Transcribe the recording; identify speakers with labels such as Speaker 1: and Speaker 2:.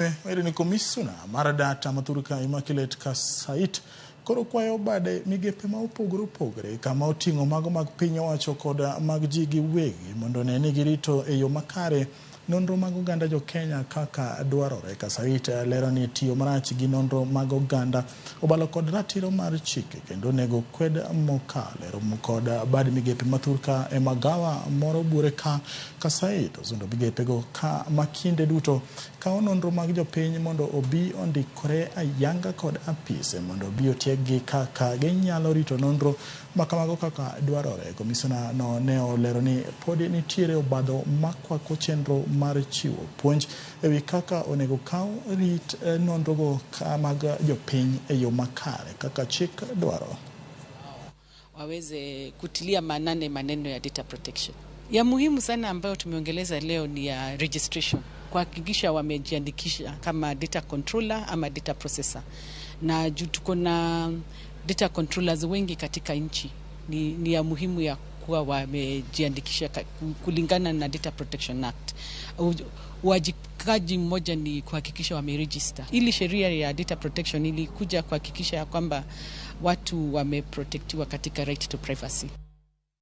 Speaker 1: Wayudo ni komisona mar data ma thurka Immaculate Kassait koro kwayo bade migepe ma opogore opogore kama oting'o mago mag piny owacho kod mag ji giwegi mondo one ni girito e yo makare nonro mag oganda jo Kenya kaka dwarore. Kassait lero ni tiyo marach gi nonro mag oganda obalo kod ratiro mar chike kendo onego kwed mokalo e romo kod bad migepe ma thurka e magawa moro buore ka Kassait osundo migepego ka ma kinde duto kawo nonro mag jopiny mondo obi ondikore ayanga kod apise mondo obi otieggi kaka ginyalo rito nonro makamago kaka dwarore. Komisona no ne olero ni pod nitiere obadho makwako chenro mar chiwo puonj ewi kaka onego kaw rit nonrogo mag jopiny e yo makare kaka chik dwaro.
Speaker 2: Waweze kutilia maanane maneno ya data protection. Ya muhimu sana ambayo tumeongeleza leo ni ya registration, kuhakikisha wamejiandikisha kama data controller ama data processor, na juu tuko na data controllers wengi katika nchi, ni ya muhimu ya kuwa wamejiandikisha kulingana na Data Protection Act. Uwajibikaji mmoja ni kuhakikisha wameregister. Ili sheria ya data protection ilikuja kuhakikisha ya kwamba watu wameprotectiwa katika right to privacy.